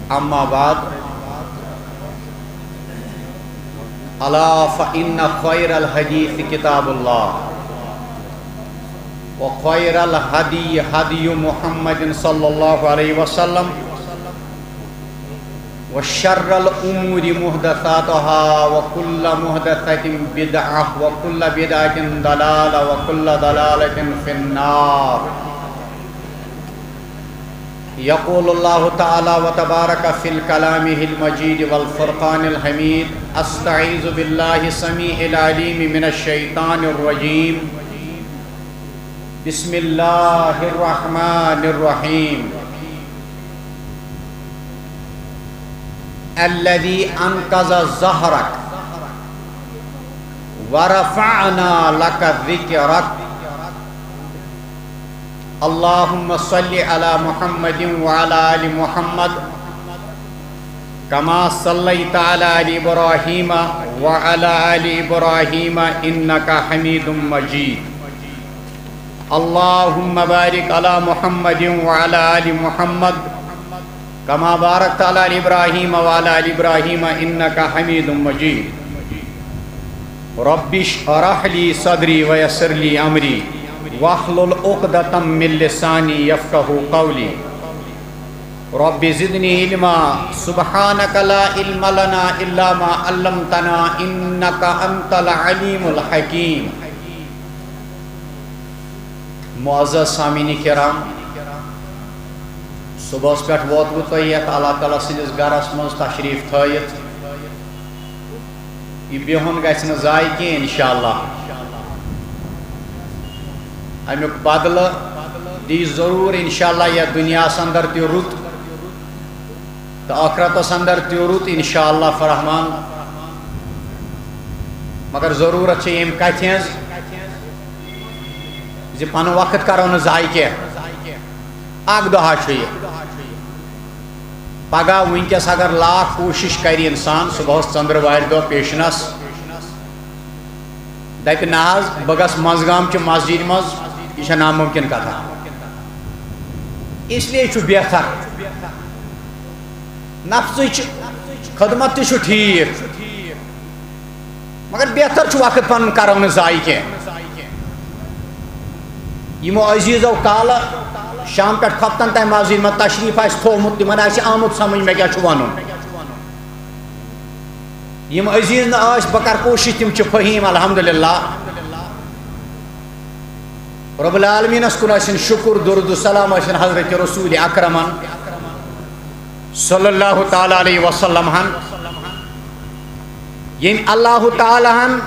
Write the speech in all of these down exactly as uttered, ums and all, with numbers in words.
أما بعد، ألا فإن خير الحديث كتاب الله، وخير الهدي هدي محمد صلى الله عليه وسلم، وشر الأمور محدثاتها، وكل محدثة بدعة، وكل بدعة ضلالة، وكل ضلالة في النار. يقول الله تعالى وتبارك في الكلام المجيد والفرقان الحميد: أستعيذ بالله السميع العليم من الشيطان الرجيم. بسم الله الرحمن الرحيم. الذي أنقض ظهرك ورفعنا لك ذكرك. اللهم صل على محمد وعلى آل محمد كما صليت على آل إبراهيم وعلى آل إبراهيم إنك حميد مجيد. اللهم بارك على محمد وعلى آل محمد كما باركت على آل إبراهيم وعلى آل إبراهيم إنك حميد مجيد. رب اشرح لي صدري ويسر لي أمري واحلل عقدة من لساني يفقهوا قولي. رب زدني علما. سبحانك لا علم لنا إلا ما علمتنا إنك أنت العليم الحكيم. معزز سامعین کرام، صبحس پٮ۪ٹھ ووتوٕ تۄہہِ یتھ اللہ تعالیٰ سٕنٛدِس گرس منٛز تشریف تھٲیِتھ۔ یہِ بِہُن گژھِ نہٕ ضایع کینٛہہ انشاءاللہ۔ امیُک بدلہٕ دی ضروٗر انشاءاللہ یتھ دُنیاہس اندر تہِ رُت تہٕ ٲخرتس اندر تہِ رُت انشاءاللہ الرحمن۔ مگر ضروٗرت چھِ ییٚمہِ کتھِ ہٕنٛز زِ پنُن وقت کرو نہٕ ضایع کینٛہہ۔ اکھ دۄہا چھُ یہِ۔ پگاہ وٕنکیٚس اگر لاکھ کوٗشِش کرِ انسان، صبحس ژٔنٛدٕروارِ دۄہ پیشنس دپہِ، نہ حظ، بہٕ گژھٕ منٛزگام چہِ مسجدِ منٛز، یہِ چھےٚ ناممکن کتھا۔ اس لیے چھُ بہتر، نفسٕچ خدمت تہِ چھُ ٹھیٖک، مگر بہتر چھُ وقت پنُن کرو نہٕ ضایع کینٛہہ۔ یِمو عزیزو کالہٕ شام پٮ۪ٹھ خۄفتن تام مسجدِ منٛز تشریف آسہِ تھوومُت، تِمن آسہِ آمُت سمجھ مےٚ کیٛاہ چھُ ونُن۔ یِم عزیز نہٕ ٲسۍ، بہٕ کرٕ کوٗشِش تِم چھِ فہیٖم، الحمدللہ۔ رب العالمینس کُن ٲسِن شُکر، درود و سلام ٲسِن حضرت رسول اکرمن صلی اللہ تعالیٰ علیہ وسلم ہن، ییٚمۍ اللہ تعالیٰ ہن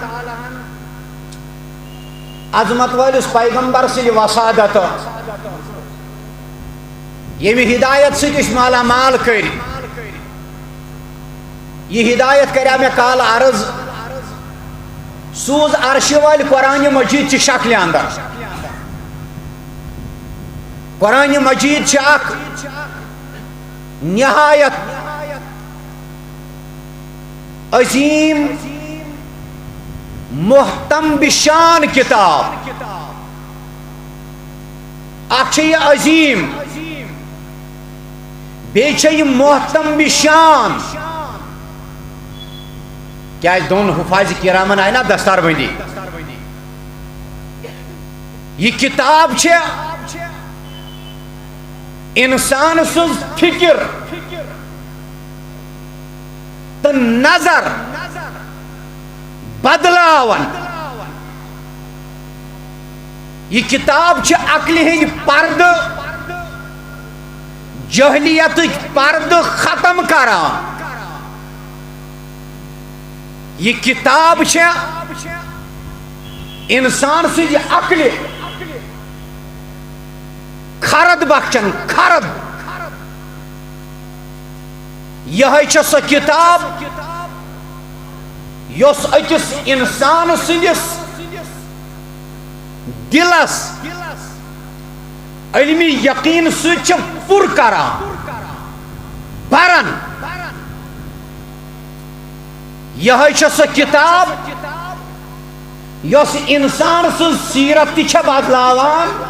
عظمت وٲلِس پیغمبر سٕنٛدِ وسادت، ییٚمہِ ہدایت سۭتۍ أسۍ مالا مال کٔرۍ۔ یہِ ہدایت کریٛا مےٚ کالہٕ عرض، سوٗز عرشہِ وٲلۍ قرآنِ مجیٖد چہِ شکلہِ اندر۔ قرآنِ مجیٖد چھِ اکھ نہایت عظیم، محتم بشان کتاب۔ اکھ چھِ یہِ عظیم، بیٚیہِ چھِ یہِ محتم بشان۔ کیازِ دۄن حفاظ کرامن آیہِ نا دستار بندی۔ یہِ کتاب چھِ انسان سٕنٛز فکر تہٕ نظر بدلاوان۔ یہِ کتاب چھِ عقلہِ ہٕنٛدۍ پردٕ، جٲہلیتٕکۍ پردٕ ختم کران۔ یہِ کتاب چھےٚ انسان سٕنٛزِ عقلہِ کھرد بخشن، کھرد۔ یہے چھےٚ سۄ کتاب یۄس أکِس انسان سٕنٛدِس دلس علمی یقین سۭتۍ چھِ پُر کران، پران۔ یہے چھےٚ سۄ کتاب یۄس انسان سٕنٛز سیرت تہِ چھےٚ بدلاوان،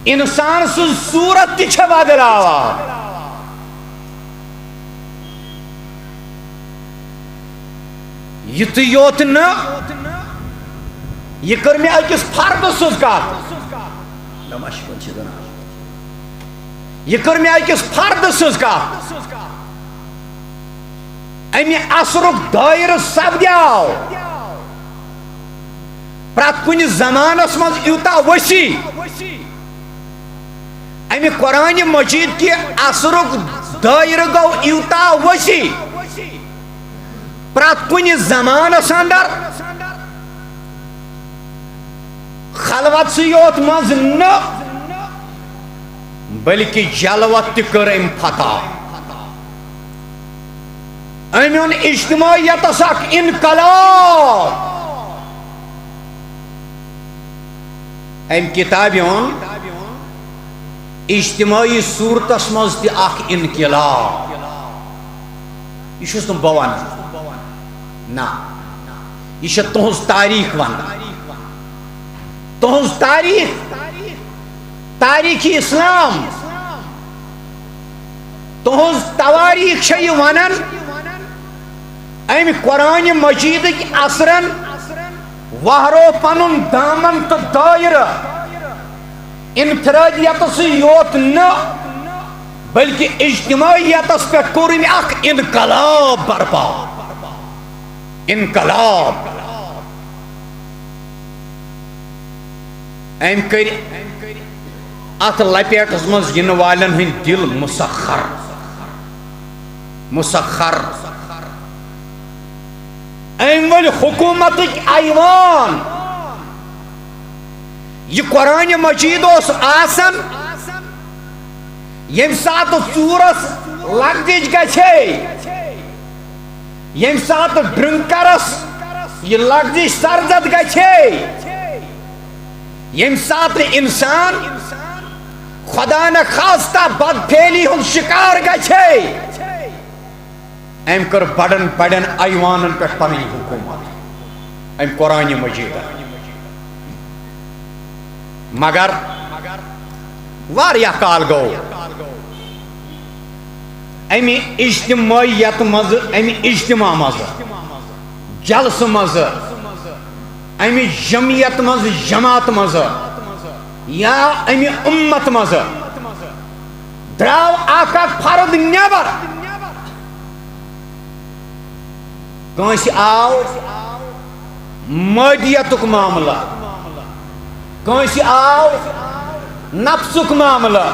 انسان سٕنٛز صورت تہِ چھےٚ بدلاوان۔ یِتُے یوت نہٕ، یہِ کٔر مےٚ أکِس فردٕ سٕنٛز کتھ۔ نہ، مشکل چھِ زنان۔ یہِ کٔر مےٚ أکِس فردٕ سٕنٛز کتھ۔ امہِ اثرُک دٲیرٕ سپدیو پرٛٮ۪تھ کُنہِ زمانس منٛز یوٗتاہ وسیع۔ امہِ قرآن مجید کہِ اثرُک دٲیرٕ گوٚو یوٗتاہ وسیع۔ پرٛٮ۪تھ کُنہِ زمانس اندر خلوت سٕے یوت منٛز نہٕ، بلکہِ جلوت تہِ کٔر أمۍ فتح۔ أمۍ اوٚن اجتماعیتس اکھ انقلاب۔ أمۍ کتابہِ اوٚن اجتماعی صورتس منٛز تہِ اکھ انقلاب۔ یہِ چھُس نہٕ بہٕ ونان، نہ، یہِ چھےٚ تُہنٛز تاریخ ونان۔ تُہنٛز تاریخ، تاریخ اسلام، تُہنٛز تواریخ چھےٚ یہِ ونان۔ أمۍ قرآن مجیدٕکۍ اثرن وہرو پنُن دامن تہٕ دٲیرٕ۔ انفرادیتس یوت نہٕ، بلکہ اجتماعیتس پٮ۪ٹھ کوٚر أمۍ اکھ انقلاب برپا۔ انقلاب۔ أمۍ کٔرۍ اتھ لپیٹس منٛز یِنہٕ والٮ۪ن ہٕنٛدۍ دِل مسخر، مسخر۔ أمۍ ؤلۍ حکومتٕکۍ ایوان۔ یہِ قرآن مجید اوس آسان، ییٚمہِ ساتہٕ ژوٗرس لگزِش گژھے، ییٚمہِ ساتہٕ ڈرنکرس یہِ لگزِش سرزد گژھے، ییٚمہِ ساتہٕ انسان خدا نخواستہ بدفعلی ہُنٛد شکار گژھے، أمۍ کٔر بڑن بڑن ایوانن پٮ۪ٹھ پنٕنۍ حکومت، أمۍ قرآن مجیدن۔ مگر واریاہ کال گوٚو امہِ اجتماعیت منٛز، امہِ اجتماع منٛز، جلسہٕ منٛز، امہِ جمعیت منٛز، جماعت منٛز، یا امہِ امت منٛز درٛاو اکھ اکھ فرد نٮ۪بر۔ کٲنٛسہِ آو مٲدیتُک معاملہٕ، کٲنٛسہِ آو نفسُک معاملہٕ،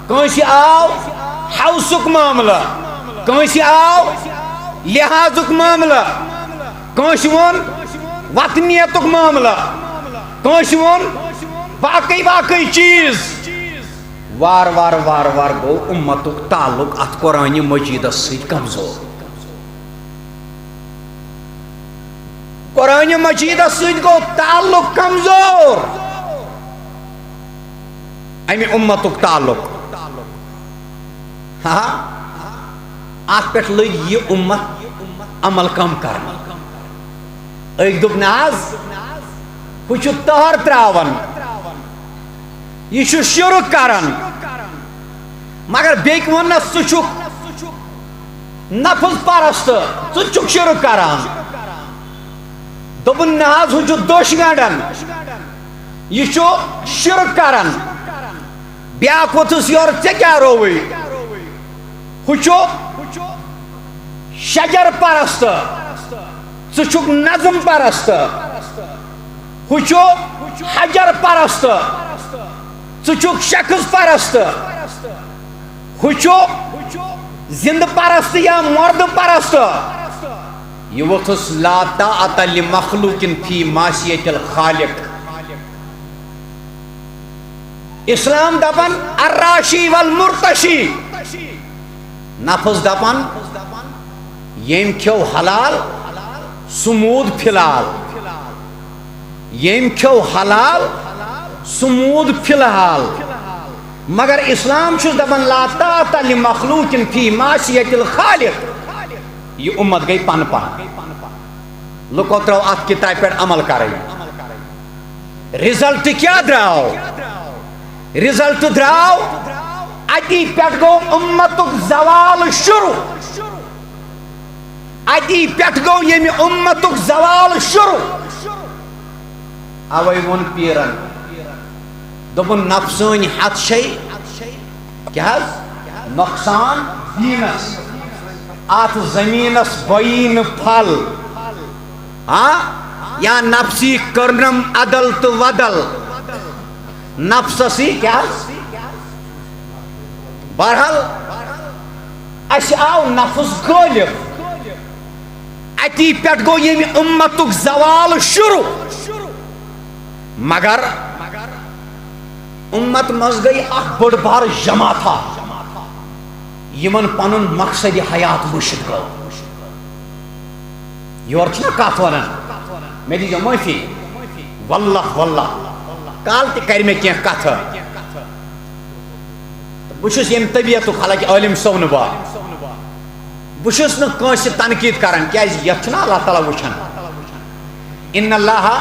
کٲنٛسہِ آو ہوسُک معاملہٕ، کٲنٛسہِ آو لحاظُک معاملہٕ، کٲنٛسہِ ووٚن وطنیتُک معاملہٕ، کٲنٛسہِ ووٚن باقٕے باقٕے چیٖز۔ وار وار وار وار گوٚو اُمتُک تعلق اَتھ قرآنِ مجیٖدَس سۭتۍ کمزور۔ قرآنِ مجیٖدَس سۭتۍ گوٚو تعلق کمزور۔ اَمہِ اُمتُک تعلق۔ ہا، اَتھ پٮ۪ٹھ لٔگۍ یہِ اُمت عمل کم کرنہِ۔ أکۍ دوٚپ، نہ حظ، ہُہ چھُ تہر تراوان، یہِ چھُ شرک کران۔ مگر بیٚکۍ ووٚننس، ژٕ چھُکھ نفس پرست، ژٕ چھُکھ شرک کران۔ دوٚپُن، نہ حظ، ہُہ چھُ دوٚش گنڈان، یہِ چھُ شرک کران۔ بیاکھ ووٚتھُس یورٕ، ژےٚ کیٛاہ رووُے؟ ہُہ چھُ شجر پرست، ژٕ چھُکھ نظم پرست۔ ہُہ چھُ حجر پرست، ژٕ چھُکھ شخص پرست۔ ہُہ چھُ زندٕ پرست یا مردٕ پرست۔ یہِ ووٚتھُس، لا طاعة لمخلوق فی معصیت الخالق۔ اسلام دپان الراشی والمرتشی۔ نفس دپان، ییٚمۍ کھیوٚو حلال، سُہ موٗد فی الحال۔ ییٚمۍ کھیوٚو حلال، سُہ موٗد فی الحال۔ مگر اسلام چھُس دپان، لا طاعة لمخلوق فی معصیت الخالق۔ یہِ اُمت گٔے پن پن۔ لُکو ترٲو اتھ کتابہِ پٮ۪ٹھ عمل کرٕنۍ۔ رزلٹ کیٛاہ درٛاو؟ رزلٹ درٛاو، اتی پٮ۪ٹھ گوٚو اُمتُک زوال شروع۔ اتی پٮ۪ٹھ گوٚو ییٚمہِ اُمتُک زوال شروع۔ اوے ووٚن پیرن، دوٚپُن، نفسٲنۍ ہتھ چھے کیٛاہ حظ؟ نۄقصان دینس، اتھ زمینس بویی نہٕ پھل۔ ہاں؟ یا نفسی کٔرنم عدل تہٕ ودل۔ نفسسی کیٛاہ حظ؟ بہرحال، اسہِ آو نفس غٲلب۔ اتی پٮ۪ٹھ گوٚو ییٚمہِ اُمتُک زوال شروع۔ مگر اُمت منٛز گٔے اکھ بٔڑ بار جماعتھا، یِمن پنُن مقصد حیات وٕچھِتھ گوٚو۔ یورٕ چھِنہ کتھ ونان، مےٚ دیٖزیو معٲفی، واللہ، واللہ، کالہٕ تہِ کرِ مےٚ کینٛہہ کتھٕ۔ تہٕ بہٕ چھُس ییٚمہِ طبیعتُک، حالانکہِ عٲلِم سو نہٕ بہٕ۔ بہٕ چھُس نہٕ کٲنٛسہِ تنقید کران، کیازِ یتھ چھُنہ اللہ تعالیٰ وٕچھان۔ ان اللہ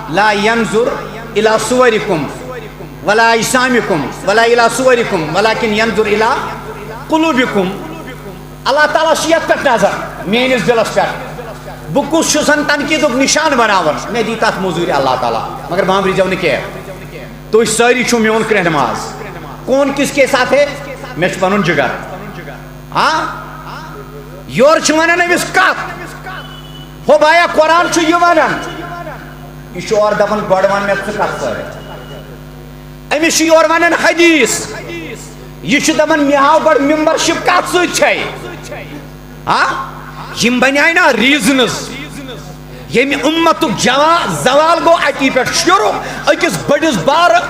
لا ينظر الى صوركم ولا اجسامكم ولا الى صوركم ولكن ينظر الى قلوبكم۔ اللہ تعالیٰ چھُ یتھ پٮ۪ٹھ نظر، میٲنِس دِلس پٮ۪ٹھ۔ بہٕ کُس چھُسن تنقیدُک نشان بناوان؟ مےٚ دی تتھ موٚزوٗرۍ اللہ تعالیٰ، مگر بامبرِزیو نہٕ کینٛہہ۔ تُہۍ سٲری چھِو میون کرٛہنہِ ماز۔ کون کس کے ساتھ ہے؟ مےٚ چھُ پنُن جگر۔ ہاں؟ یورٕ چھِ ونان أمِس کتھ۔ ہو بایا، قرآن چھُ یہِ ونان۔ یہِ چھُ اورٕ دپان، گۄڈٕ ون مےٚ ژٕ کتھ سۭتۍ۔ أمِس چھُ یورٕ ونان حدیث۔ یہِ چھُ دپان، مےٚ ہاو گۄڈٕ membership کتھ سۭتۍ چھے۔ ہاں؟ یِم بنیٛاے نا reasons۔ ییٚمہِ اُمتُک جوا-، زوال گوٚو اَتی پٮ۪ٹھ شروع۔ أکِس بٔڑِس بارٕ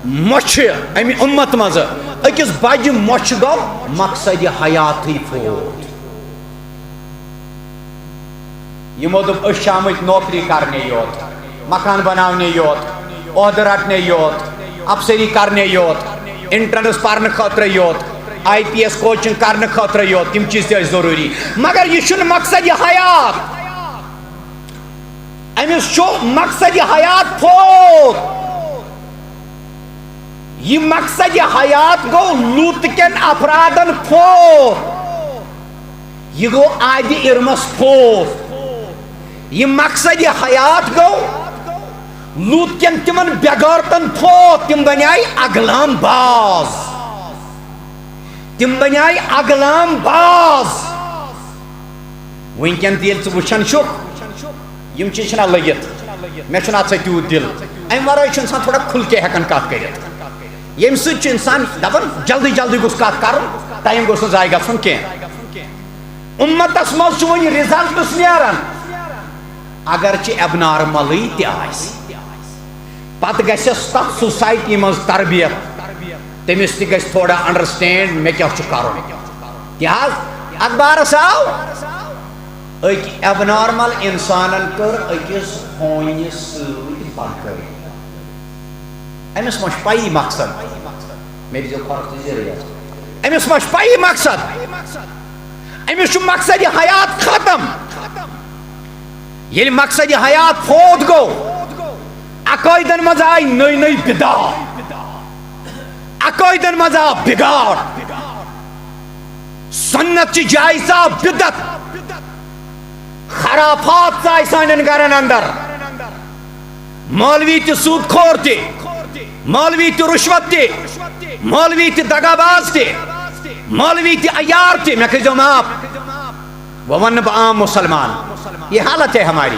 مۄچھِ اَمہِ اُمت منٛزٕ، أکِس بجہِ مۄچھِ گوٚو مقصدِ حیاتٕے فوت۔ یِمو دوٚپ، أسۍ چھِ آمٕتۍ نوکری کرنہِ یوت، مکان بناونہِ یوت، عہدٕ رٹنہِ یوت، افسری کرنہِ یوت، entrance پرنہٕ خٲطرٕ یوت، آئی پی ایس coaching کرنہٕ خٲطرٕ یوت، تِم چیٖز تہِ ٲسۍ ضروٗری۔ مگر یہِ چھُنہٕ مقصدِ حیات۔ أمِس چھُ مقصدِ حیات فوت۔ یہِ مقصدِ حیات گوٚو لوٗط کٮ۪ن افرادن فوت۔ یہِ گوٚو عادِ ارمس فوت۔ یہِ مقصدِ حیات گوٚو لوٗط کٮ۪ن تِمن بے غٲرتن فوت۔ تِم بنیٛاے اغلام باز۔ تِم بنیٛاے اغلام باز۔ وٕنکٮ۪ن تہِ ییٚلہِ ژٕ وٕچھان چھُکھ، یِم چیٖز چھِنہ لٔگِتھ، مےٚ چھُنہٕ اَتھ سۭتۍ تیوٗت دِل۔ اَمہِ ورٲے چھُ اِنسان تھوڑا کھُل کے ہٮ۪کان کَتھ کٔرِتھ۔ ییٚمہِ سۭتۍ چھُ اِنسان دَپان، جلدی جلدی گوٚژھ کَتھ کَرُن، ٹایم گوٚژھ نہٕ ضایع گژھُن کینٛہہ۔ اُمتَس منٛز چھُ وۄنۍ رِزلٹٕس نیران، اگرچہِ ایبنارملٕے تہِ آسہِ۔ پتہٕ گژھٮ۪س تتھ سوسایٹی منٛز تربیت، تٔمِس تہِ گژھِ تھوڑا انڈرسٹینڈ مےٚ کیٛاہ چھُ کرُن۔ کیٛاہ حظ؟ اخبارس آو أکۍ ایبنارمل انسانن کٔر أکِس ہونہِ سۭتۍ بدکٲری۔ أمِس ما چھُ پَیی مقصد؟ مےٚ دِژیو فرق تہٕ زیٖرٕے یٲژ۔ أمِس ما چھُ پَیی مقصد؟ أمِس چھُ مقصدِ حیات ختم۔ ییٚلہِ مقصدِ حیات فوت گوٚو، عقٲیدن منٛز آیہِ نٔے نٔے بدعات، عقٲیدن منٛز آو بگاڑ، سنت چہِ جایہِ ژاو بدعت، خرافات ژایہِ سانٮ۪ن گرن اندر۔ مولوی تہِ سود خور تہِ، مولوی تہِ رشوت تہِ، مولوی تہِ دغاباز تہِ، مولوی تہِ عیار تہِ، مےٚ کٔرۍزیو معاف، وۄنۍ ونہٕ بہٕ عام مسلمان، یہ حالت ہے ہماری۔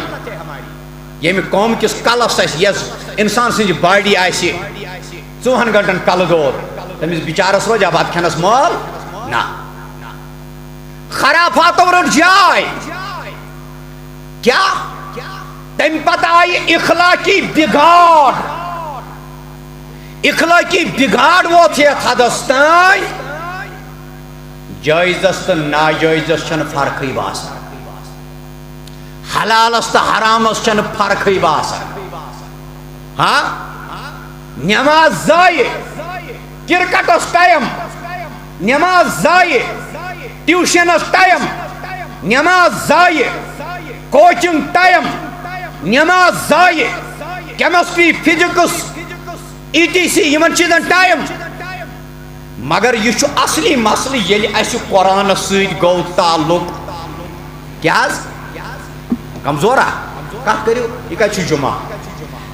ییٚمہِ قوم کِس کلس آسہِ، یس انسان سٕنٛزِ باڈی آسہِ ژوٚوُہن گھنٹن کلہٕ دود، تٔمِس بِچارس روزِ بتہٕ کھٮ۪نس مٲل؟ نہ۔ خرافاتو رٔٹ جاے۔ کیٛاہ؟ تَمہِ پتہٕ آیہِ اخلٲقی بِگاڑ۔ اخلٲقی بِگاڑ ووت یتھ حدس تام، جٲیزس تہٕ ناجٲیزس چھنہٕ فرقٕے باسان، حلالس تہٕ حرامس چھنہٕ فرقٕے باسان۔ ہاں؟ نماز ضایع، کرکٹس ٹائم، نماز ضایع، ٹیوشنس ٹائم، نماز ضایع، کوچنگ ٹائم، نماز ضایع، chemistry, physics, E T C, یِمن چیٖزن ٹائم۔ مگر یہِ چھُ اصلی مسلہٕ، ییٚلہِ اسہِ قرآنس سۭتۍ گوٚو تعلق، کیٛاہ حظ؟ کمزورا؟ کتھ کٔرِو، یہِ کتہِ چھُ جمعہ؟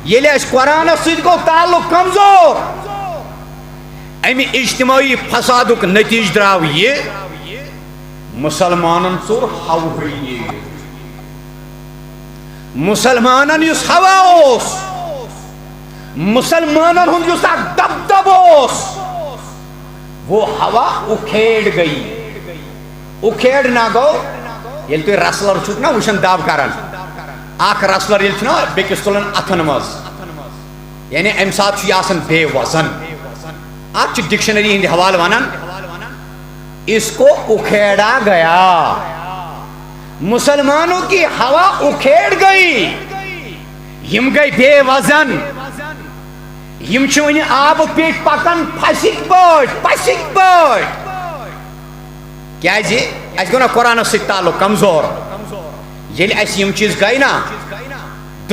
ییٚلہِ اَسہِ قرآنس سۭتۍ گوٚو تعلق کمزور، امہِ اجتماعی فسادُک نتیجہٕ درٛاو یہِ، مسلمانن ژوٚل ہوہٕے نیٖرِتھ۔ مسلمانن یُس ہوا اوس، مسلمانن ہُنٛد یُس اکھ دبدبہٕ اوس، وہ ہوا اکھیڑ گئی۔ اکھیڑنا گوٚو، ییٚلہِ تُہۍ wrestler چھُکھ نا وٕچھان دَب کَران، اَکھ wrestler ییٚلہِ چھُنہ بیٚکِس تُلان اَتھَن منٛز، یعنی اَمہِ ساتہٕ چھُ یہِ آسان بے وزن۔ اَتھ چھُ dictionary ہِنٛدِ حوالہٕ وَنان، اس کو اکھیڑا گیا۔ مسلمانوں کی ہوا اکھیڑ گئی، یِم گٔے بے وزن۔ یِم چھِ وٕنہِ آبہٕ پیٚٹھۍ پکان پھسِکۍ پٲٹھۍ، پھسِکۍ پٲٹھۍ۔ کیازِ؟ اَسہِ گوٚو نہ قرآنس سۭتۍ تعلق کمزور۔ ییٚلہِ اَسہِ یِم چیٖز گٔے نہ،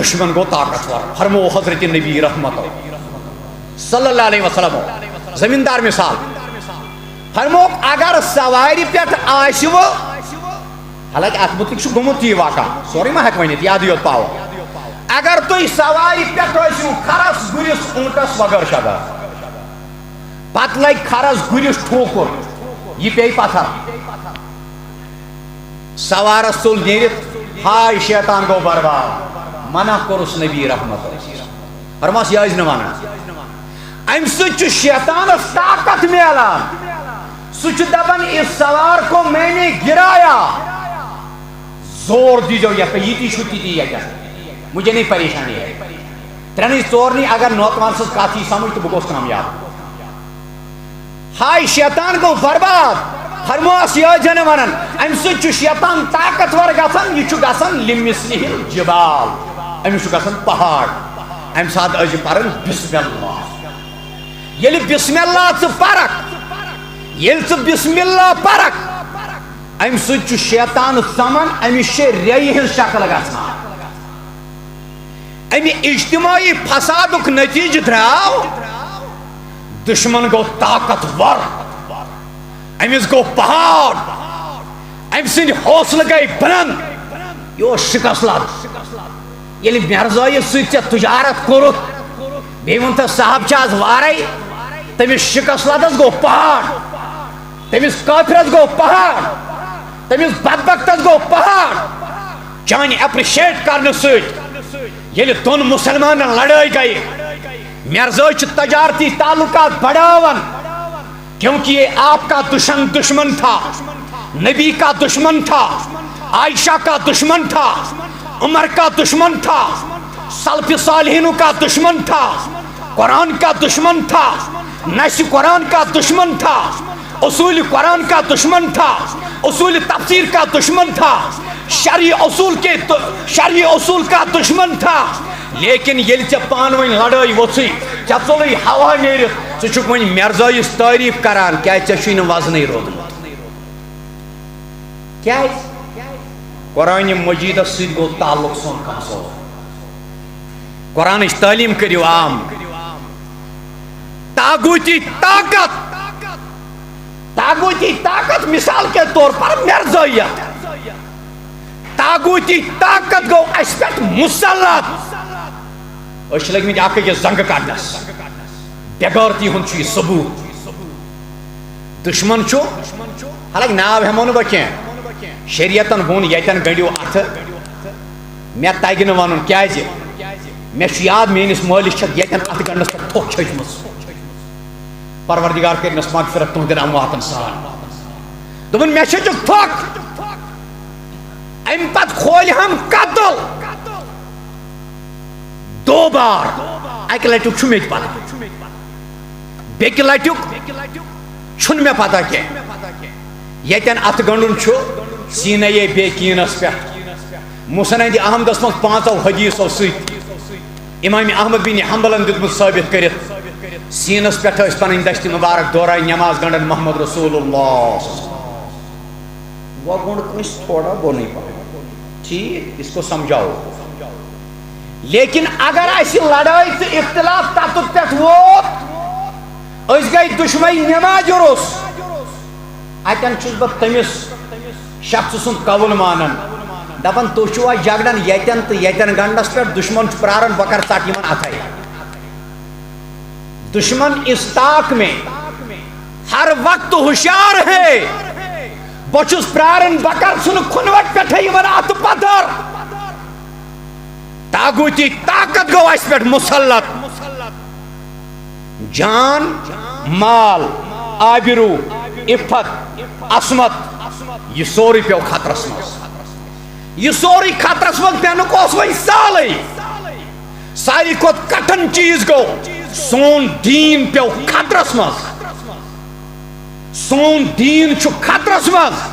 دشمن گوٚو طاقتور۔ فرموو حضرت نبی رحمتو صلی اللہ علیہ وسلم، زمیٖندار مثال۔ فرمووُکھ، اگر سوارِ پٮ۪ٹھ آسِوٕ، حالانکہ اتھ متعلق چھُ گوٚمُت یہِ واقعہ، سورُے ما ہٮ۪کہٕ ؤنِتھ، یادٕے یوت پاوو۔ اگر تُہۍ سوارِ پٮ۪ٹھ ٲسِو کھرس گُرِس اونٹس وغٲر شغٲر، پتہٕ لگہِ کھرس گُرِس ٹھوکُر، یہِ پیٚیہِ پتھر۔ سوارس ژوٚل نیٖرِتھ، ہاے شیطان گوٚو برباد، منع کوٚرُس نبی رحمت۔ فرماس، یہِ ٲسۍ نہٕ ونان۔ امہِ سۭتۍ چھُ شیطانس طاقت میلان۔ سُہ چھُ دپان، اس سوار کو میں نے گرایا۔ زور دیٖزیو یتھ پٮ۪ٹھ، یہِ تہِ چھُ تہِ تہِ یتٮ۪ن۔ مجھے نہیں پریشانی ہے۔ ترٛٮ۪نٕے ژورنٕے اگر نوتوان سٕنٛز کتھ یی سمجھ تہٕ بہٕ گوٚوس کامیاب۔ ہاے شیطان گوٚو برباد۔ فرموس، یہِ ٲسۍ زن ونان، امہِ سۭتۍ چھُ شیطان طاقتور گژھان، یہِ چھُ گژھان لمثلہ الجبال، أمِس چھُ گژھان پہاڑ۔ امہِ ساتہٕ ٲسۍ زِ پران بسم اللہ۔ ییٚلہِ بسم اللہ ژٕ پرکھ، ییٚلہِ ژٕ بسم اللہ پرکھ، امہِ سۭتۍ چھُ شیطان ژمان، أمِس چھِ ریٚیہِ ہٕنٛز شکل گژھان۔ امہِ اجتماعی فسادُک نتیجہٕ درٛاو، دشمن گوٚو طاقتور، أمِس گوٚو پہاڑ، أمۍ سٕنٛدۍ حوصلہٕ گٔے بلند۔ یہِ اوس شکست لد۔ ییٚلہِ مرزٲیِس سۭتۍ ژےٚ تجارت کوٚرُتھ، بیٚیہِ ووٚن تس، صاحب چھِ آز وارے، تٔمِس شکست لدس گوٚو پہاڑ، تٔمِس کٲفرس گوٚو پہاڑ، تٔمِس بدبختس گوٚو پہاڑ۔ چانہِ appreciate کرنہٕ سۭتۍ ییٚلہِ دۄن مسلمانن لڑٲے گٔیہِ، مرزٲے چھِ تجارتی تعلقات بڑاوان، کیونکہ یہ آپ کا دشمن دشمن تھا، نبی کا دشمن تھا، عائشہ کا دشمن تھا، عمر کا دشمن تھا، سلف صالحینوں کا دشمن تھا، قرآن کا دشمن تھا، نس قرآن کا دشمن تھا، اصول قرآن کا دشمن تھا، اصول تفسیر کا دشمن تھا، شرعی اصول کے، شرعی اصول کا دشمن تھا۔ لیکن ییٚلہِ ژےٚ پانہٕ ؤنۍ لڑٲے وۄژھٕے، ژےٚ ژوٚلُے ہوا نیٖرِتھ، ژٕ چھُکھ وۄنۍ مرزٲیِس تعریٖف کران، کیازِ ژےٚ چھُے نہٕ وزنٕے روٗدمُت؟ کیازِ؟ قرآنِ مجیدس سۭتۍ گوٚو تعلق سون کمزور۔ قرآنٕچ تعلیٖم کٔرِو عام۔ طاغوتی طاقت، طاغوتی طاقت، مثال کے طور پر مرزٲیت۔ طاغوتی طاقت گوٚو اَسہِ پٮ۪ٹھ مسلط۔ أسۍ چھِ لٔگۍ مٕتۍ اکھ أکِس زنٛگہٕ کڑنس۔ بے غٲرتی ہُنٛد چھُ یہِ ثبوت۔ دشمن چھُ، حالانکہ ناو ہٮ۪مو نہٕ بہٕ کینٛہہ۔ شریعتن ووٚن، ییٚتٮ۪ن گٔنڈِو اَتھٕ۔ مےٚ تگہِ نہٕ ونُن کیازِ۔ مےٚ چھُ یاد، میٲنِس مٲلِس چھکھ ییٚتٮ۪ن اَتھٕ گنڈنس پٮ۪ٹھ تھوٚکھ چھٔجمٕژ۔ پروردگار کٔرِنس مغفرت تُہنٛدٮ۪ن امواتن سان۔ دوٚپُن، مےٚ چھٔجُکھ تھوٚکھ۔ امہِ پتہٕ کھولہِ ہم قتل۔ دو بار۔ اکہِ لٹیُک چھُ مےٚ تہِ پتہ، بیٚکہِ لٹیُک چھُنہٕ مےٚ پتہ کینٛہہ۔ ییٚتٮ۪ن اَتھٕ گنٛڈُن چھُ، سیٖنے بے کینس پٮ۪ٹھ۔ مسند احمدس منٛز پانٛژو حدیثو سۭتۍ امام احمد بن حنبلن دیُتمُت ثٲبت کٔرِتھ، سیٖنس پٮ۪ٹھ ٲسۍ پنٕنۍ دستِ مبارک دوران نماز گنٛڈان محمد رسول اللہ۔ وۄنۍ گوٚنٛڈ کٲنٛسہِ تھوڑا بۄنٕے پہن۔ ٹھیٖک، اس کو سمجھاؤ۔ لیکن اگر اسہِ لڑٲے تہٕ اختلاف تتھ پٮ۪ٹھ ووت، أسۍ گٔے دُشمنی نمازِ روٚس، اتٮ۪ن چھُس بہٕ تٔمِس شخص سُنٛد قول مانان، دپان، تُہۍ چھِوا جگڑان یتٮ۪ن تہٕ یتٮ۪ن گنڈس پٮ۪ٹھ؟ دشمن چھُ پراران، بہٕ کرٕ ژٹ یِمن اتھے۔ دشمن اس تاک میں ہر وقت ہوشیار ہے۔ بہٕ چھُس پراران، بہٕ کرٕ ژھٕنہٕ کھُنوٹ پٮ۪ٹھے یِمن اتھٕ پتھر۔ طاغوتی طاقت گوٚو اسہِ پٮ۪ٹھ مسلط۔ جان، مال، آبرو، عفت، عصمت، یہِ سورُے پیوٚو خطرس منٛز۔ یہِ سورُے خطرس منٛز پٮ۪نُک اوس وۄنۍ سہلٕے۔ ساروی کھۄتہٕ کٹھن چیٖز گوٚو، سون دیٖن پیوٚو خطرس منٛز۔ سون دیٖن چھُ خطرس منٛز۔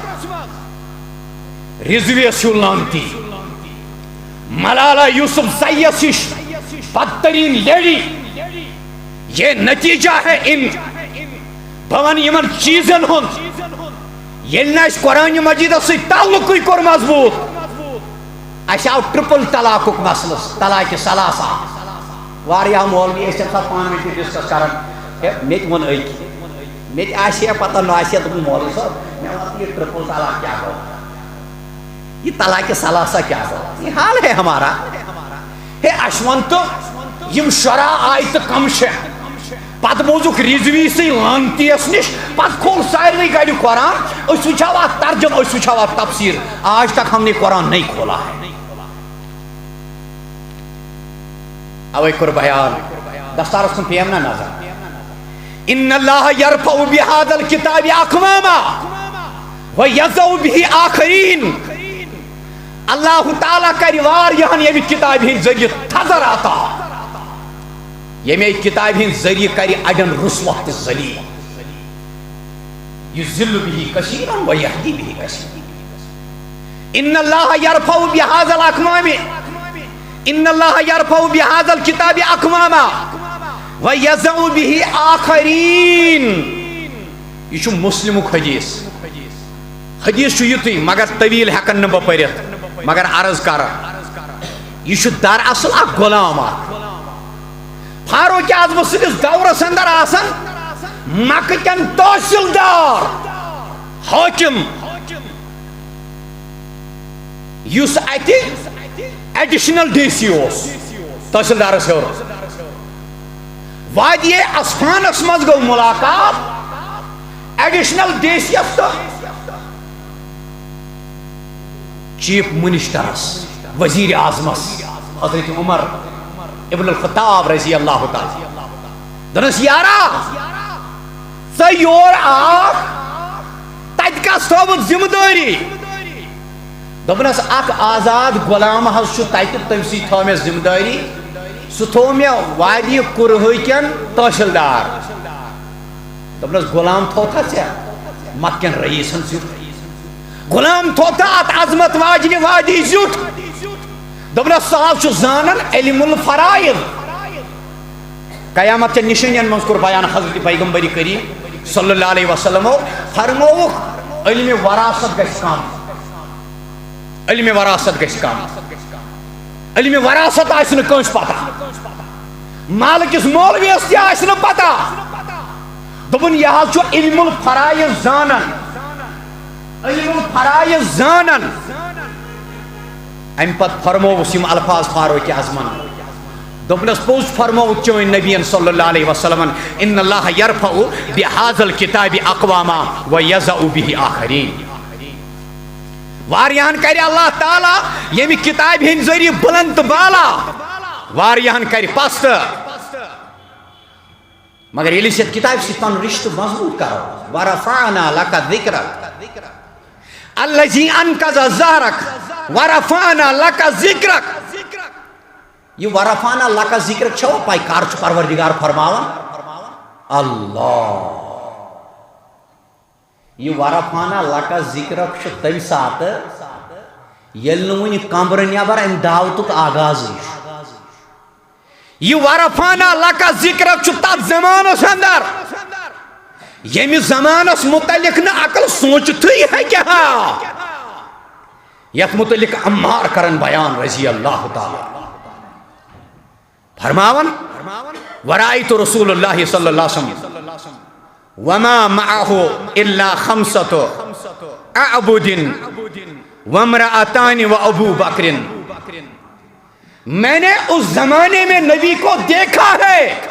رضویس ہیوٗ لعنتی، ملالہ یوسفزئیس ہِش بدترین لیڈی۔ یہ نتیجہ ہے ان، بہٕ ونہٕ یِمن چیٖزن ہُنٛد۔ ییٚلہِ نہٕ اَسہِ قرآن مجیدس سۭتۍ تعلقٕے کوٚر مضبوٗط، اَسہِ آو ٹرپل طلاقُک مسلہٕ، طلاق ثلاثہ۔ واریاہ مولوی ٲسۍ تَمہِ ساتہٕ پانہٕ ؤنۍ تہِ ڈسکس کران، ہے، مےٚ تہِ ووٚن أکۍ، مےٚ تہِ آسہِ ہے پتہ نہ آسہِ ہے، دوٚپُن، مولوی صٲب، مےٚ وَن تہٕ یہِ ٹرپل طلاق کیٛاہ گوٚو؟ یہ طلاق ثلاثہ کیا گوٚو؟ یہ حال ہے ہمارا۔ ہے، اَسہِ وَن تہٕ یِم شرح آیتہٕ کم چھےٚ؟ پتہٕ بوزُکھ رضوی سٕے لعنتیس نِش، پتہٕ کھول سارنٕے گرِ قرآن۔ أسۍ وٕچھو اتھ ترجمہٕ، أسۍ وٕچھو اتھ تفسیر۔ آج تک ہم نے قرآن نہیں کھولا ہے۔ اوے کوٚر بیان، دستارس کُن پیٚیَم نا نظر۔ ان اللہ یرفع بہذا الکتاب اقواما و یضع بہ آخرین۔ اللہ تعالیٰ کرِ واریاہن ییٚمہِ کتابہِ ہٕنٛدِ ذٔریعہٕ تھزر عطا، ییٚمے کتابہِ ہٕنٛدِ ذٔریعہٕ کرِ اڑٮ۪ن رسوت تہٕ ذلیل۔ یذل بہ کثیرا و یہدی بہ کثیرا۔ ان اللہ یرفع بہذا الاقوام، ان اللہ یرفع بہذا الکتاب اقواما و یضع بہ آخرین۔ یہِ چھُ مسلمُک حدیث۔ حدیث چھُ یُتُے، مگر طویل ہٮ۪کن نہٕ بہٕ پٔرِتھ، مگر عرض کرٕ، یہِ چھُ دراصل اکھ غلام اکھ۔ فاروق اعظم سٕنٛدِس دورس اندر آسن مکہ کٮ۪ن تحصیلدار، حٲکم، یُس اتہِ ایڈیشنل ڈی سی اوس، تحصیلدارس ہیوٚر۔ وادی اسفہانس منٛز گوٚو ملاقات ایڈیشنل ڈی سی یس تہٕ چیف منسٹرس، وزیر اعظمس، حضرت عمر ابن الخطاب رضی اللہ تعالیٰ۔ دوٚپنس، یارا، ژٕ یور آکھ، تتہِ کس تھٲوٕتھ ذمہٕ دٲری؟ دوٚپنس، اکھ آزاد غلام حظ چھُ تتہِ، تٔمۍ سٕے تھٲو مےٚ ذمہٕ دٲری۔ سُہ تھوو مےٚ وادی کرہٕکٮ۪ن تحصیلدار۔ دوٚپنس، غلام تھوتھا ژےٚ مکہ کٮ۪ن رئیسن زیُٹھ؟ غلام تھوتھا اتھ عظمت واجنہِ وادی زیُٹھ؟ دوٚپنس، سُہ حظ چھُ زانان علم الفرائض۔ قیامت چٮ۪ن نشٲنین منٛز کوٚر بیان حضرت پیغمبر کریم صلی اللہ علیہ وسلمو، فرمووُکھ، علم وراثت گژھِ کم، علم وراثت گژھِ کم، علم وراثت آسہِ نہٕ کٲنٛسہِ پتہ، محلہٕ کِس مولویس تہِ آسہِ نہٕ پتہ۔ دوٚپُن، یہِ حظ چھُ علم الفرائض زانان، علم الفرائض زانان۔ امہِ پتہٕ فرمووُس یِم الفاظ فاروق اعظمن۔ دوٚپنس، پوٚز فرمووُکھ چٲنۍ نبین صلی اللہ علیہ وسلمن، ان اللہ یرفع بہذا الکتاب اقواما و یضع بہ آخرین۔ واریاہن کرِ اللہ تعالیٰ ییٚمہِ کتابہِ ہٕنٛدِ ذٔریعہٕ بلند تہٕ بالا، واریاہن کرِ پست۔ مگر ییٚلہِ أسۍ یتھ کتابہِ سۭتۍ پنُن رشتہٕ مضبوط کرو، ورفعنا لک ذکرک، الذی انقض ظہرک، ورفعنا لک ذکرک۔ یہِ ورفعنا لک ذکرک چھوا پاے کر چھُ پروردگار فرماوان؟ اللہ۔ یہِ ورفعنا لک ذکرک چھُ تمہِ ساتہٕ، ییٚلہِ نہٕ وُنہِ کمرٕ نٮ۪بر امہِ دعوتُک آغازٕے چھُ۔ یہِ ورفعنا لک ذکرک چھُ تتھ زمانس اندر، ییٚمہِ زمانس متعلق نہٕ عقل سوٗنچتھٕے ہیٚکہِ ہا۔ یتھ متعلق عمار کرن بیان رضی اللہ تعالیٰ عنہ۔ فرماوان، ورأیت رسول اللہ صلی اللہ علیہ وسلم وما معه الا خمسة، اعبد وامرأتان و ابو بکر۔ میں نے اس زمانے میں نبی کو دیکھا ہے۔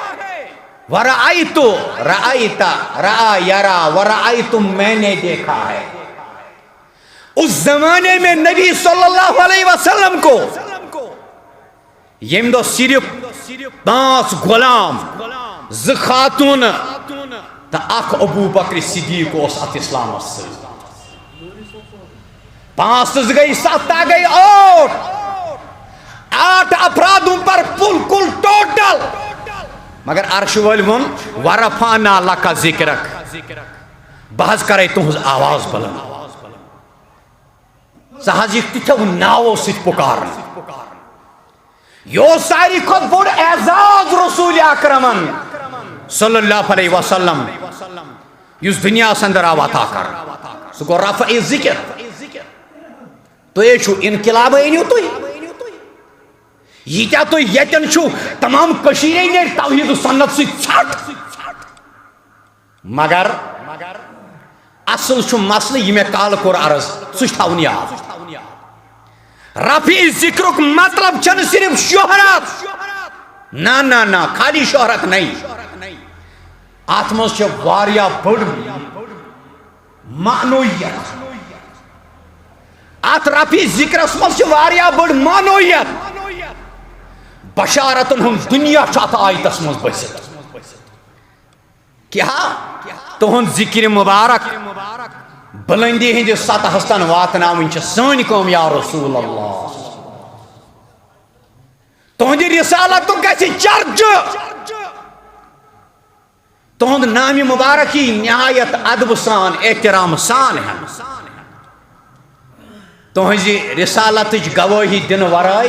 ورأیت، رأیت، رأ یرا، ورأیت، میں نے دیکھا ہے۔ اس زمانے میں نبی صلی اللہ علیہ وسلم کو ییٚمہِ دۄہ صرف پانٛژھ غلام، زٕ خاتون تہٕ اکھ ابو بکر صدیق اوس اتھ اسلامس سۭتۍ۔ پانٛژھ تہٕ زٕ گٔے ستھ، تہٕ گٔے ٲٹھ۔ آٹھ افرادوں پر بالکل ٹوٹل۔ مگر عرش وٲلۍ ووٚن، "ورفعنا لک ذکرک"، بہٕ حظ کرے تُہنٛز آواز بلند۔ ژٕ حظ یِکھ تِتھیو ناوو سۭتۍ پُکارنہٕ۔ یہِ اوس ساروی کھۄتہٕ بوٚڑ اعزاز رسول اکرمن صلی اللہ علیہ وسلم، یُس دُنیاہس اندر آو عطا کرنہٕ۔ سُہ گوٚو رفع ذکر۔ تُہۍ ہے چھِو انقلاب، أنِو تُہۍ۔ ییٖتیٛاہ تُہۍ ییٚتٮ۪ن چھِو، تمام کٔشیٖرے نیرِ توحید و سنت سۭتۍ ژھٹھ۔ مگر اصل چھُ مسلہٕ، یہِ مےٚ کالہٕ کوٚر عرض، سُہ چھُ تھاوُن یاد۔ رفع ذکرُک مطلب چھنہٕ صرف شہرت۔ نہ، نہ، نہ، خالی شہرت نہیں۔ اتھ منٛز چھِ واریاہ بٔڑ معنویت۔ اتھ رفع ذکرس منٛز چھِ واریاہ بٔڑ معنویت۔ بشارتن ہُنٛد دُنیا چھُ اتھ آیتس منٛز بٔسِتھ۔ کیٛاہ؟ تُہُنٛد ذکر مبارک بلندی ہٕنٛدِس سطحس تام واتناوٕنۍ چھِ سٲنۍ کٲم، یا رسول اللہ۔ تُہنٛدِ رسالتُک گژھِ چرچہٕ۔ تُہُنٛد نام مبارک یی نہایت ادبہٕ سان، احترام سان ہٮ۪نہٕ۔ تُہنٛزِ رسالتٕچ گوٲہی دِنہٕ ورٲے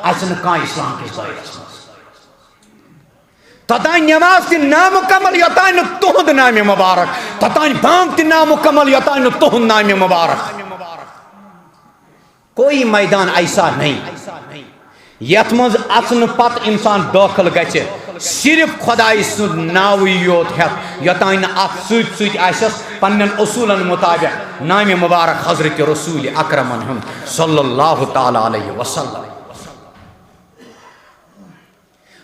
اژِ نہٕ کانٛہہ اسلام کِس دٲیرس منٛز۔ توٚتام نماز تہِ نامکمل، یوٚتام نہٕ تُہُنٛد نام مبارک، توٚتام بانگ تہِ نامکمل، یوٚتام نہٕ تُہُنٛد نام مبارک۔ کوئی میدان ایسا نہیں، یتھ منٛز اژنہٕ پتہٕ انسان دٲخل گژھِ صرف خدایہِ سُنٛد ناوٕے یوت ہٮ۪تھ، یوٚتام نہٕ اتھ سۭتۍ سۭتۍ آسٮ۪س پننٮ۪ن اصوٗلن مطابق نام مبارک حضرت رسول اکرمن ہُنٛد صلی اللہ تعالیٰ علیہ وسلم۔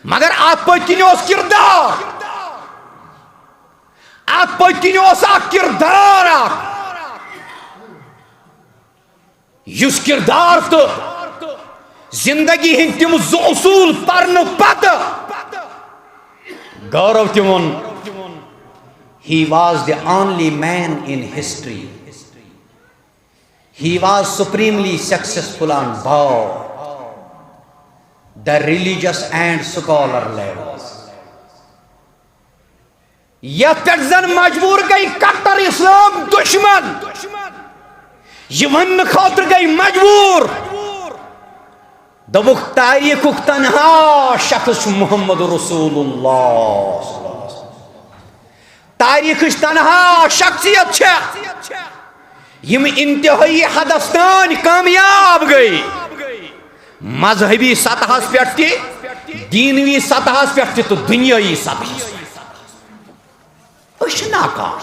مگر اتھ پٔتۍ کِنۍ اوس کردار، اتھ پٔتۍ کِنۍ اوس اکھ کردار اکھ، یُس کردار تہٕ زندگی ہٕنٛدۍ تِم زٕ اصوٗل پرنہٕ پتہٕ گورو تہِ ووٚن، "He was the only man in history. He was supremely successful on both the religious and scholar levels." یتھ پٮ۪ٹھ زن مجبور گٔے کٹر اسلام دشمن، یہِ وننہٕ خٲطرٕ گٔے مجبور، دوٚپُکھ، "تاریخُک تنہا شخص چھُ محمد رسول اللہ۔" تاریخٕچ تنہا شخصیت چھےٚ، یِم انتہٲئی حدس تام کامیاب گٔے، مذہبی سطحس پٮ۪ٹھ تہِ، دینوی سطحس پٮ۪ٹھ تہِ تہٕ دنیٲیی سطحس پٮ۪ٹھ۔ أسۍ چھِ ناکام۔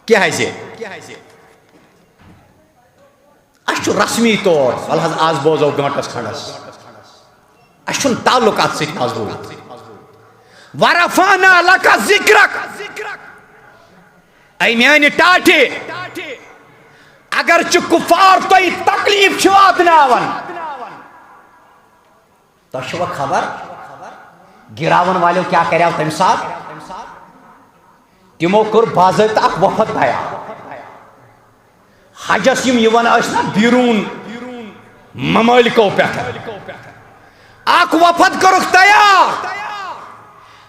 کیٛازِ؟ اَسہِ چھُ رسمی طور، وَلہٕ حظ، آز بوزو گٲنٛٹس کھنٛڈس۔ اَسہِ چھُنہٕ تعلق اَتھ سۭتۍ مضبوٗط۔ "ورفعنا لک ذکرک"۔ اے میانہِ ٹاٹھہِ، اگر چہِ کفار تۄہہِ تکلیف چھِ واتناوان، تۄہہِ چھوا خبر، گراون والٮ۪و کیٛاہ کریو تمہِ ساتہٕ؟ تِمو کوٚر باضٲبطہٕ اکھ وفد تیار۔ حجس یِم یِوان ٲسۍ نا بیروٗن ممٲلکو پٮ۪ٹھ، اکھ وفد کوٚرُکھ تیار۔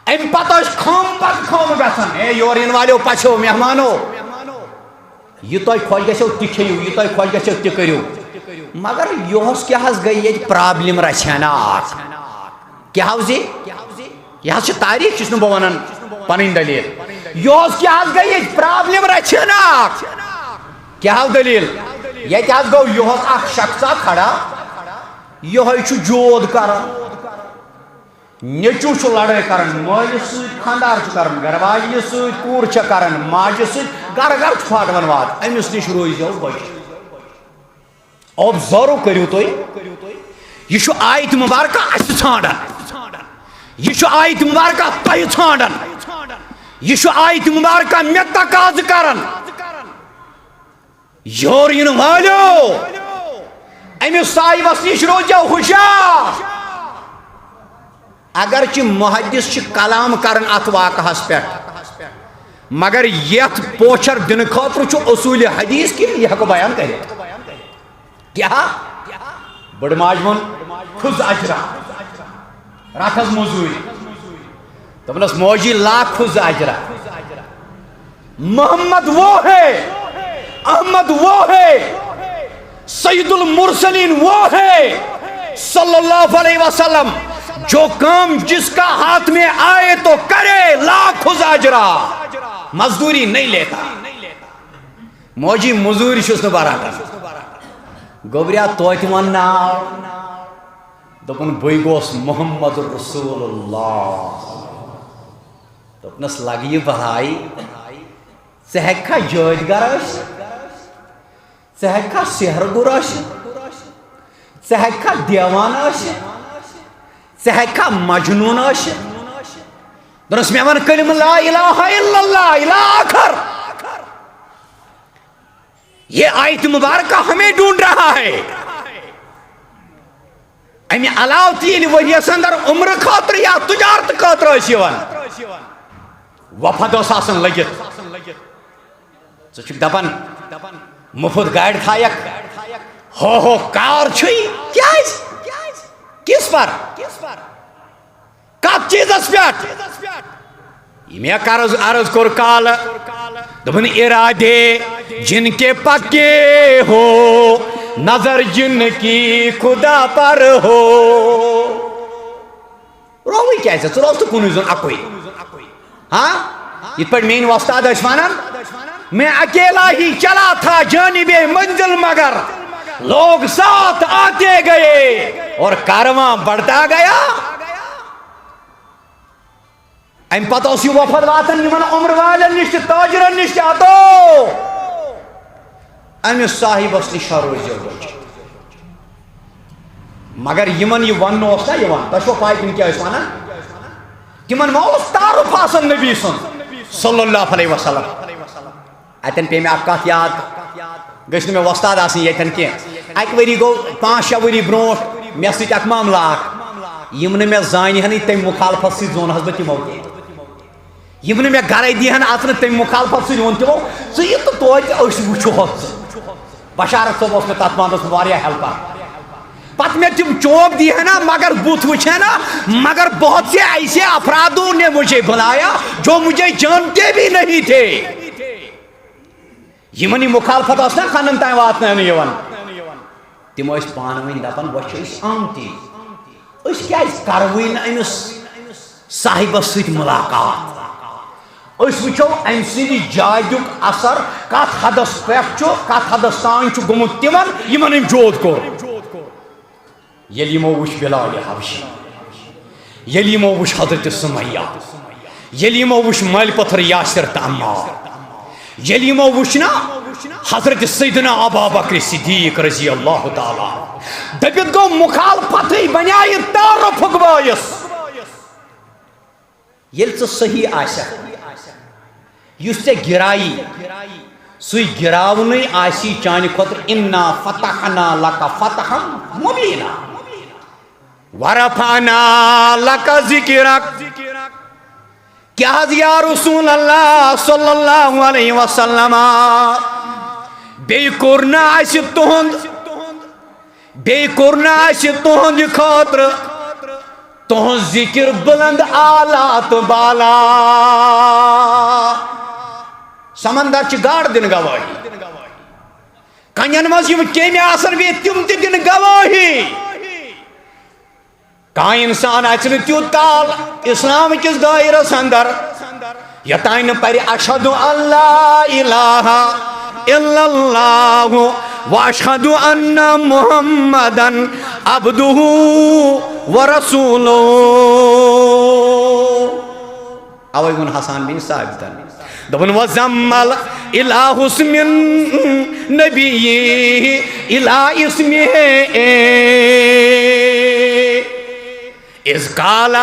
امہِ پتہٕ ٲسۍ خٲمہٕ پتہٕ خٲمہٕ گژھان، "ہے، یور یِنہٕ والٮ۪و پژھیو مہمانو، یہِ تۄہہِ خۄش گژھیو تہِ کھیٚیِو، یہِ تۄہہِ خۄش گژھیو تہِ کٔرِو۔" مگر یۄہس کیٛاہ حظ گٔے ییٚتہِ پرابلم رژھِ ہنا اکھ؟ کیٛاہ حظ یہِ؟ یہِ حظ چھِ تاریخ، یہِ چھُس نہٕ بہٕ ونان پنٕنۍ دٔلیٖل۔ یۄہس کیٛاہ حظ گٔے ییٚتہِ پرابلم رژھِ ہنا اکھ؟ کیٛاہ حظ دٔلیٖل؟ ییٚتہِ حظ گوٚو یۄہس اکھ شخصا کھڑا، یۄہے چھُ جود کران۔ نیٚچوٗ چھُ لڑٲے کران مٲلِس سۭتۍ، خانٛدار چھُ کران گرٕ واجنہِ سۭتۍ، کوٗر چھےٚ کران ماجہِ سۭتۍ، گرٕ گرٕ چھُ پھاٹوَن واد، أمِس نِش روٗزِو بٔچِتھ۔ آبزارو کٔرِو تُہۍ، یہِ چھُ آیت مُبارکہ اَسہِ ژھانٛڈان، یہِ چھُ آیت مُبارکہ تۄہہِ ژھانٛڈان، یہِ چھُ آیت مُبارکہ مےٚ تقاضہٕ کران۔ یور یِنہٕ والٮ۪و، أمِس صاحبَس نِش روٗزِو ہُشیار۔ اگرچہِ محدث چھِ کلام کران اتھ واقعہس پٮ۪ٹھ، مگر یتھ پوچھر دِنہٕ خٲطرٕ چھُ اصوٗلِ حدیث کہِ یہِ ہٮ۪کو بیان کٔرِتھ۔ کیٛاہ؟ بٔڑ ماجہِ ووٚن، "خذ اجرا، رٹھ حظ مٔزوٗرۍ۔" دوٚپنس، "موجی، لا خذ اجرا۔" محمد وہ ہے، احمد وہ ہے، سید المرسلین وہ ہے، صلی اللہ علیہ وسلم، جو کام جس کا ہاتھ میں آئے تو کرے، لا خذ اجرا، مزدوری نہیں لیتا۔ موجی، مزوٗرۍ چھُس نہٕ بہٕ رٹان۔ گوٚبریا، توتہِ وَن ناو۔ دوٚپُن، "بٕے گوس محمد رسول اللہ۔" دوٚپنَس، "لگہِ یہِ بلاے، ژٕ ہیٚککھا یٲدۍ گر ٲسِتھ؟ ژٕ ہیٚککھا سحر گُر ٲسِتھ؟ ژٕ ہیٚککھا دیوان ٲسِتھ؟ ژٕ ہیٚککھا مجنون ٲسِتھ؟" دوٚپنَس، "مےٚ وَن کلمہٕ لا الہ الا اللہ، الا آخر۔ یہ آیت مبارکہ ہمیں ڈھونڈ رہا ہے۔" امہِ علاوٕ تہِ ییٚلہِ ؤریَس اندر عمرٕ خٲطرٕ یا تجارت خٲطرٕ ٲسۍ یِوان، وفد اوس آسان لٔگِتھ۔ ژٕ چھُکھ دپان، مُفت گاڑِ تھایَکھ، ہو ہو کار چھُے، کیازِ؟ کس پر؟ کتھ چیزس پٮ۪ٹھ؟ یہِ مےٚ قرض عرض کوٚر کالہٕ، دوٚپُن، "ارادے جن کے پکے ہو، نظر جن کی خدا پر ہو۔" رووٕے کیازِ؟ ژٕ روز تہٕ کُنُے زوٚن اکُے۔ ہاں؟ یِتھ پٲٹھۍ میٲنۍ وۄستاد ٲسۍ وَنان، "میں اکیلا ہی چلا تھا جانب منزل مگر لوگ ساتھ آتے گئے اور کارواں بڑھتا گیا۔" امہِ پتہٕ اوس یہِ وفد واتان یِمن عمر والٮ۪ن نِش تہِ، تاجرن نِش تہِ، ہتو أمِس صاحبس نِش روزیو بٔچِتھ۔ مگر یِمن یہِ وننہٕ اوس نہ یِوان، تۄہہِ چھو پاے تِم کیٛاہ ٲسۍ ونان؟ تِمن ما اوس تعارُف آسان نبی سُنٛد صلی اللہ علیہ وسلم؟ اتٮ۪ن پیٚیہِ مےٚ اکھ کتھ یاد، گٔژھ نہٕ مےٚ وۄستاد آسٕنۍ ییٚتٮ۪ن کینٛہہ۔ اکہِ ؤری گوٚو، پانٛژھ شےٚ ؤری برونٛٹھ مےٚ سۭتۍ اکھ معاملہٕ اکھ، یِم نہٕ مےٚ زانہِ ہنٕے، تمہِ مُخالفت سۭتۍ زونہس بہٕ تِمو کینٛہہ۔ یِم نہٕ مےٚ گرے دی ہن اژنہٕ، تمہِ مُخالفت سۭتۍ ووٚن تِمو، "ژٕ یہِ تہٕ توتہِ أسۍ وٕچھو ہوٚتھ ژٕ۔" بشارت صٲب اوس مےٚ تتھ وانس واریاہ ہیلپر۔ پتہٕ مےٚ تِم چوب دی ہے نا، مگر بُتھ وٕچھ ہے نا، مگر بہت سے ایسے افرادوں نے مجھے بلایا جو مجھے جانتے بھی نہیں تھے۔ یِمن یہِ مُخالفت ٲس نا خانن تام واتناونہٕ یِوان، تِم ٲسۍ پانہٕ ؤنۍ دپان، "وۄنۍ چھِ أسۍ آمتی، أسۍ کیازِ کروٕے نہٕ أمِس صاحبس سۭتۍ مُلاقات؟ أسۍ وٕچھو أمۍ سٕنٛدِ جادُک اثر کتھ حدس پٮ۪ٹھ چھُ، کتھ حدس تام چھُ گوٚمُت تِمن، یِمن أمۍ جود کوٚر۔" ییٚلہِ یِمو وٕچھ بلال حبشی، ییٚلہِ یِمو وٕچھ حضرت سمیہ، ییٚلہِ یِمو وٕچھ مٲلۍ پتھر یاسر تہٕ عمار، ییٚلہِ یِمو وٕچھ نا حضرت سیدنا ابا بکر صدیق رضی اللہ تعالیٰ عنہ، دٔپِتھ گوٚو مُخالفتٕے بنیٛاے تعارفُک بٲعث۔ ییٚلہِ ژٕ صحیح آسکھ، یُس ژےٚ گِرایی، سُے گِراونٕے آسی چانہِ خٲطرٕ، "انا فتحنا لک فتحا مبینا، ورفعنا لک ذکرک۔" کیٛاہ حض یا رسول اللہ صلی اللہ علیہ وسلم، بیٚیہِ کوٚر نہٕ اَسہِ تُہُنٛد بیٚیہِ کوٚر نہٕ اَسہِ تُہٕنٛدِ خٲطرٕ تُہٕنٛز ذِکِر بُلند اعلیٰ تہٕ بالا۔ سمندر چھِ گاڈٕ دِنہٕ گوٲہی۔ کنٮ۪ن منٛز یِم کیٚمۍ آسن بیٚیہِ تِم تہِ دِنہٕ گوٲہی۔ کانٛہہ اِنسان اَژِ نہٕ تیُتھ کال اِسلام کِس دٲیرس اندر، یوٚتانۍ نہٕ پرِ اشہد ان لا الہ الا اللہ و اشہد ان محمدن عبدہ و رسولہ۔ اوے ووٚن حسان بن ثابتن، دوٚپُن، "وَزَمَّ الْإِلَٰهُ اسْمَ النَّبِيِّ إِلَىٰ اسْمِهِ إِذْ قَالَ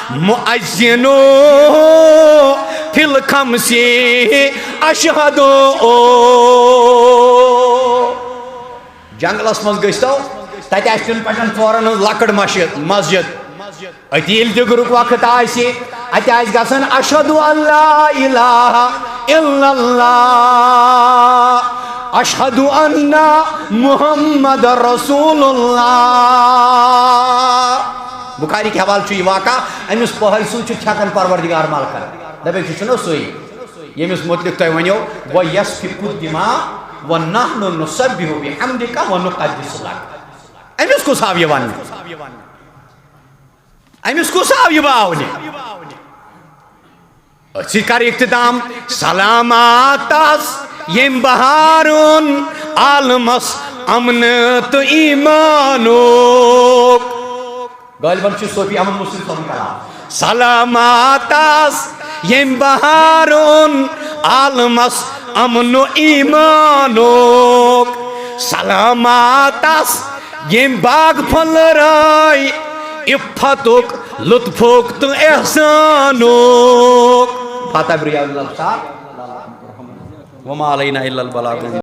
مُؤَذِّنُ فِي الْخَمْسِ أَشْهَدُ۔" جنگلس منٛز گٔژھۍ تو، تتہِ آسہِ تِمن پٹھن ژورن ہٕنٛز لۄکٕٹ مشید، مسجد۔ أتی ییٚلہِ دِگرُک وقت آسہِ، اتہِ آسہِ گژھان، "اشہد ان لا الہ الا اللہ، اشہد ان محمد رسول اللہ۔" بخاری کہِ حوالہٕ چھُ یہِ واقعہ، أمِس پہرِ سُنٛد چھُ چھکان پروردگار ملکن۔ دپان چھُ، چھُنہ سُے؟ ییٚمِس مُتعلِق تۄہہِ ؤنِو، "وَيَسْفِكُ الدِّمَاءَ وَنَحْنُ نُسَبِّحُ بِحَمْدِكَ وَنُقَدِّسُ لَكَ۔" أمِس کُس آو یہِ وننہٕ؟ أمِس کُس آو یہِ باونہِ؟ أتھۍ سۭتۍ کر اختتام، سلاماتس ییٚمۍ بہارُن عالمس امن تہٕ ایمانُک۔ غالباً چھُ صوفی احمد مسلم صٲبُن کلام۔ سلاماتس ییٚمۍ بہارُن عالمس امن و ایمانُک، سلاماتس ییٚمۍ باغ پھۄلرٲے عفتُک، لطفُک تہٕ احسانُک۔ فاتح بریال اللہ صاحب، وما علینا الا البلاغ۔